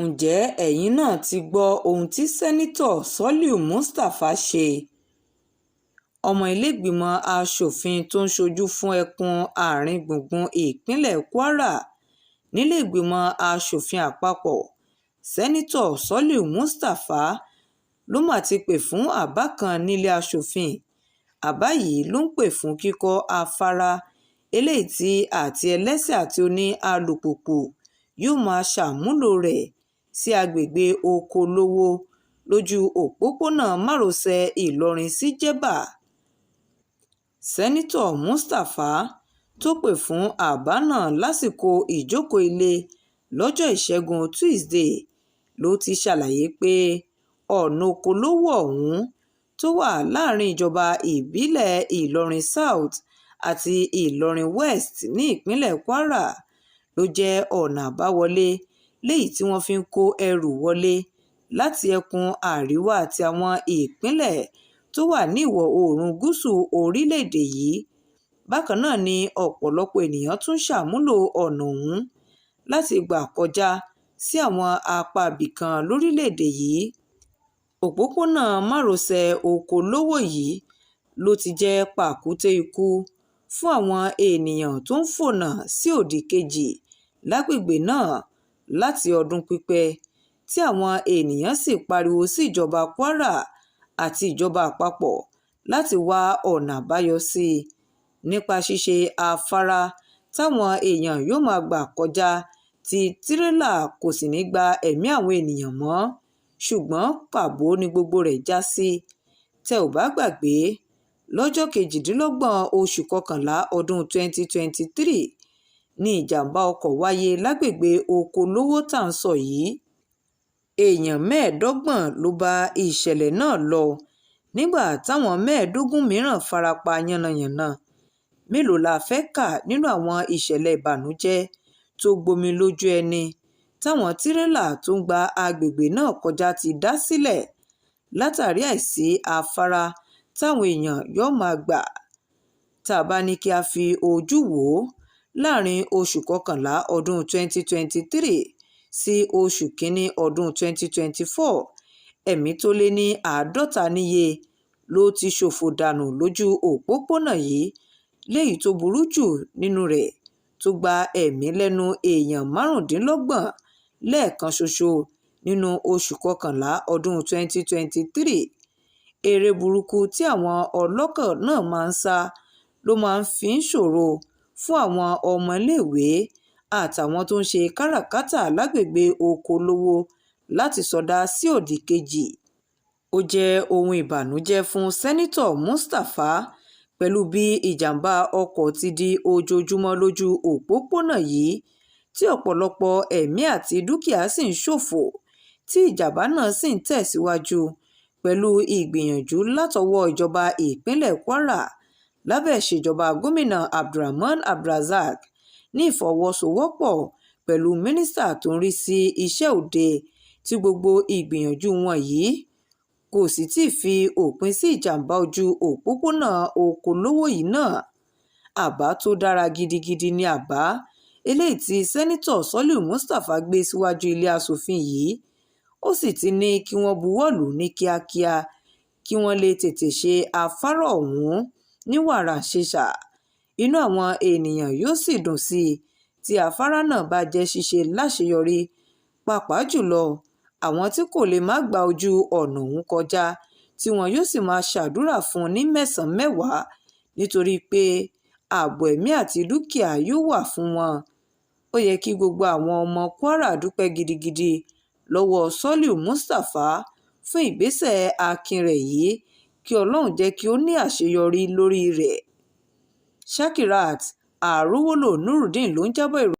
Ǹjẹ́ ẹ̀yin náà ti gbọ́ ohun tí Seneto Soliu Mustapha ṣe? Ọmọ ìlẹ́lẹ́gbẹ́mọ asòfin tó ń ṣojú fún ẹkùn àárín-gbùngbùn ìpínlẹ̀ Kwara nílẹ̀ẹ́gbìmọ̀ asòfin àpapọ̀, Seneto Soliu Mustapha ló má ti pè fún àbá kan nílé asòfin. Àbá yìí ló ń pè fún kíkọ́ afárá eléyìí tí àti ẹlẹ́sẹ̀ àti oní alùpùpù yóò máa ṣàmúlò rẹ̀ sí agbègbè Okolowo lójú òpópónà márosẹ̀ Ìlọrin sí Jẹ̀bà. Sẹ́nitọ́ Mustapha tó pè fún àbá náà lásìkò ìjókòó ilé lọ́jọ́ Ìṣẹ́gun túṣídéé ló ti ṣàlàyé pé ọ̀nà Okolowo ọ̀hún tó wà láàrin ìjọba ìbílẹ̀ Ìlọrin South àti Ìlọrin West ní ìpínlẹ̀ Kwara ló jẹ́ ọ̀nà àbáwọlé léyìí tí wọ́n fi ń kó ẹrù wọlé láti ẹkùn àríwá àti àwọn ìpínlẹ̀ tó wà ní ìwọ̀-oòrùn gúúsù orílẹ̀-èdè yìí. Bákan náà ni ọ̀pọ̀lọpọ̀ ènìyàn tún ń ṣàmúlò ọ̀nà ọ̀hún láti gbà kọjá sí àwọn apá ibìkan lórílẹ̀-èdè yìí. Òpópónà márosẹ̀ Okolowo yìí ló ti jẹ́ pàkúté ikú fún àwọn èèyàn tó ń fònà sí òdì-kejì lágbègbè náà láti ọdún pípẹ́, tí àwọn èèyàn sì pariwo sí ìjọba Kwara àti ìjọba àpapọ̀ láti wá ọ̀nà àbáyọ sí i nípa ṣíṣe afárá táwọn èèyàn yóò máa gbà kọjá tí tìrẹ̀là kò sì ní í gba ẹ̀mí àwọn èèyàn mọ́, ṣùgbọ́n pàbó ni gbogbo rẹ̀ já sí. Tẹ́ ò bá gbàgbé, lọ́jọ́ 28 oṣù kọkànlá ọdún 2023 ní ìjàm̀bá ọkọ̀ wáyé lágbègbè Okolowo tá à ń sọ yìí. Èèyàn 25 ló bá ìṣẹ̀lẹ̀ náà lọ nígbà táwọn 15 mìíràn fara pa yánnayànna. Mélòó la fẹ́ẹ́ kà nínú àwọn ìṣẹ̀lẹ̀ ìbànújẹ́ tó gbomi lójú ẹni táwọn tìrẹ̀là tó ń gba àgbègbè náà kọjá ti dá sílẹ̀ látàrí àìsí afárá táwọn èèyàn yóò máa gbà. Tá a bá ní kí a fi ojú wò ó, láàrin oṣù kọkànlá ọdún 2023 sí oṣù kínní ọdún 2024, ẹ̀mí tó lé ní 50 níye ló ti ṣòfò dànù lójú òpópónà yìí, léyìí tó burú jù nínú rẹ̀ tó gba ẹ̀mí lẹ́nu èèyàn 25 lẹ́ẹ̀kan ṣoṣo nínú oṣù kọkànlá ọdún 2023. Eré burúkú tí àwọn ọlọ́kọ̀ náà máa ń sá ló máa fi ń ṣòro fún àwọn ọmọléèwé àtàwọn tó ń ṣe káràkátà lágbègbè Okolowo láti sọdá sí òdì-kejì. Ó jẹ́ ohun ìbànújẹ́ fún Sẹ́nitọ́ Mustapha pẹ̀lú bí ìjàm̀bá ọkọ̀ ti di ojoojúmọ́ lójú òpópónà yìí tí ọ̀pọ̀lọpọ̀ ẹ̀mí àti dúkìá sì ń ṣòfò, tí ìjàm̀bá náà sì ń tẹ̀síwájú pẹ̀lú ìgbìyànjú látọwọ́ ìjọba ìpínlẹ̀ Kwara lábẹ́ ìṣèjọba Gómìnà AbdulRahman AbdulRazaq ní ìfọwọ́sowọ́pọ̀ pẹ̀lú Mínísítà tó ń rí sí iṣẹ́ òde, tí gbogbo ìgbìyànjú wọn yìí kò sì tíì fi òpin sí ìjàm̀bá ojú òpópónà Okolowo yìí náà. Àbá tó dára gidigidi ní àbá eléyìí tí Sẹ́nitọ́ Soliu Mustapha gbé síwájú ilé asòfin yìí, ó sì ti ní kí wọ́n buwọ́ lù ú ní kíákíá kí wọ́n lè tètè ṣe afárá ọ̀hún ní wàràǹsesà. Inú àwọn èèyàn yóò sì dùn sí i tí afárá náà bá jẹ́ ṣíṣe láṣeyọrí, pàápàá jùlọ àwọn tí kò lè má gba ojú ọ̀nà ọ̀hún kọjá tí wọn yóò sì máa ṣàdúrà fún un ní mẹ́sàn-án mẹ́wàá nítorí pé ààbò ẹ̀mí àti dúkìá yóò wà fún wọn. Ó yẹ kí gbogbo àwọn ọmọ Kwara dúpẹ́ gidigidi lọ́wọ́ Soliu Mustapha fún ìgbésẹ̀ akin rẹ̀ yìí, kí Ọlọ́run jẹ́ kí ó ní àṣeyọrí lórí rẹ̀. Shakirat Arówólò Nurudeen ló ń jábọ̀ ìròyìn.